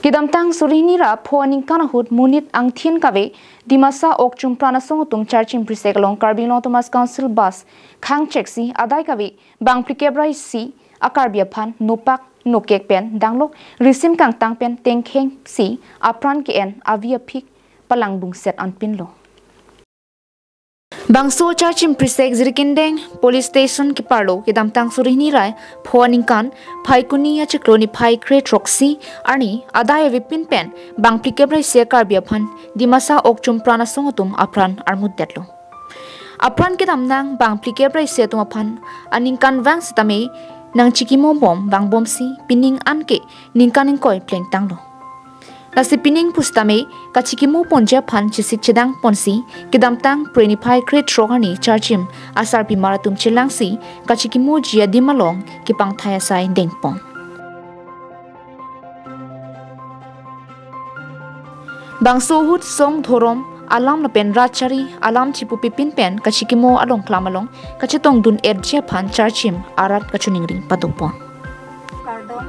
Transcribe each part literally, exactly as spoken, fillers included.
Kedamtang suri hini ra pho aningkan ahut monit angthin kave Dimasa Ok Chumpran asong atum Charchim Prisek along Karbi Anglong Autonomous Council bus khangcheksi adai kave bang phlikep ra isi a Karbi aphan nopak nokek pen danglok risim kangtang pen tengkhengsi apran ke-en avi aphik palang bungset anpinlo. Bangso Charchim Prisek Jirikindeng Police Station keparlo kedamtang suri hini ra pho aningkan Phaikuni achiklo niphai kre throksi arni adai avepin pen bang phlikep ra isi a Karbi aphan Dimasa Ok Chumpran asong atum apran armutdetlo. Apran kedam nang bang phlikep ra isi atum aphan aningkanvang sitame nangchikimo bom vangbomsi pining anke ningkan ingkoi plengtanglo. Lasi pining pusitame kachikimo ponji aphan chesik chedang ponsi kedamtang Phre niphai kre throk arni Charchim asarpimar atum chelangsi kachikimoji adim along kepangthai asai dengpon. Bangso ahut song dhorom alam lapen rat chari alam chipupipin pen kachikimo along klam along kachetongdun-etji aphan Charchim arat kachiningri padopon. Kardom,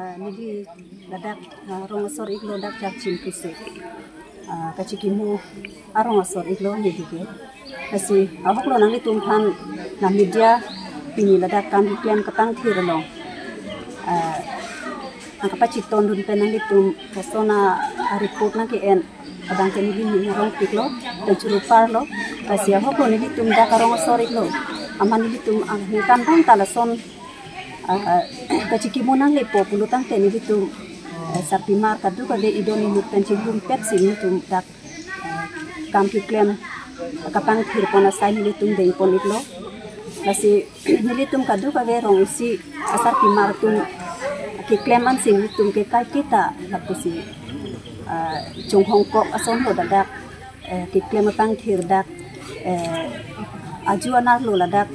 ah, neli ladak, ah, rong asor iklo dak Charchim Prisek, ah, kachikimo arong asor iklo neli ke. Lasi ahoklo nanglitum aphan na media pini ladak kam keklem kapangthir along, ah, nangkapachitondun pen nanglitum koson a report nangke-en abang ke neli ning arong piklo, pen churu parlo. Lasi ahoklo nelitum dak arong asor iklo, amat nelitum aningkanvang ta lason, ah, kachikimo nanglepo pulo tangte nelitum, eh, sarpimar kadokave idon inut pen chingrum petsi nelitum dak, eh, kam keklem kapangthir pon asai nelitum dengpon iklo. Lasi nelitum kadokave rong isi asarpimar atum keklem ansi nelitum ke kaiketa lapusi, ah, chonghongkok asonlo ladak, eh, keklem kapangthir dak, eh, aju anerlo ladak,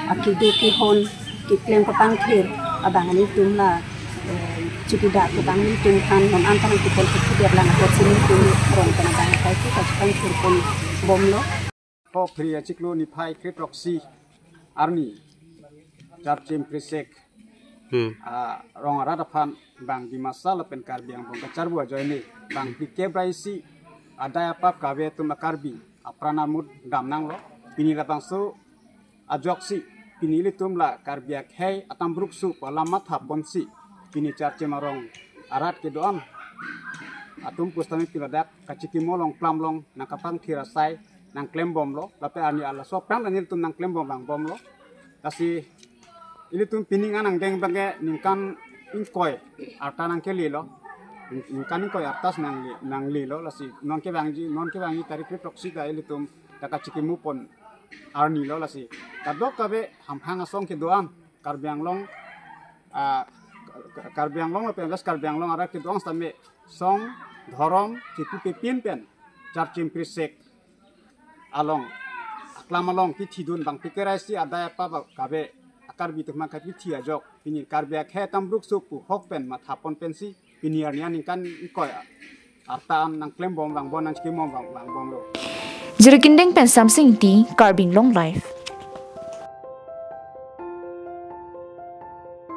ah, kedo kehon keklem kapangthir abang nelitum la, eh, chukidar pu abang nelitum aphan non an ta nangkepon kepudar lang apotsi nelitum rong pen abang kaiketa chepangthir pon bomlo. Pho Phre achiklo niphai kre throksi arni Charchim Prisek, hmm, ah, rong arat aphan bang Dimasa lapen Karbi angbong kacharbo ajoine bang phlikep ra isi adai apap kave atum a Karbi apran armut dam nanglo. Pini labangso ajoksi pini ilitum la Karbi akhei atambrukso pu alam matha ponsi pini Charchim arong arat kedo-an atum pusitame pini ladak kachikimo along klam along nangkapangthir asai nangklem bomlo, lapen arni arloso aphrang ta nelitum nangklem bom vangbomlo. Lasi ilitum pining an angdeng abang ke ningkan ingkoi arta nangkelelo, ningkan ingkoi arta si nangli, nanglelo. Lasi non kevangji, non kevangji tarik kre throksi ta ilitum ta kachikimo pon arnilo. Lasi kadokave hamphang asong kedo-an Karbi Anglong, ah, Karbi Anglong lapen West Karbi Anglong arat kedo-an sitame song dhorom chipupipin pen Charchim Prisek along aklam along kethidun bang phlikep ra isi adai apap kave a Karbi atum aphan kakethi ajok pini Karbi akhei atambrukso pu hok pen matha pon pensi pini arni aningkan ingkoi arta an nangklem bom vangbom nangchikimo bom vangbomlo. Jirikindeng pen Samsing Ingti, Karbi Anglong Live.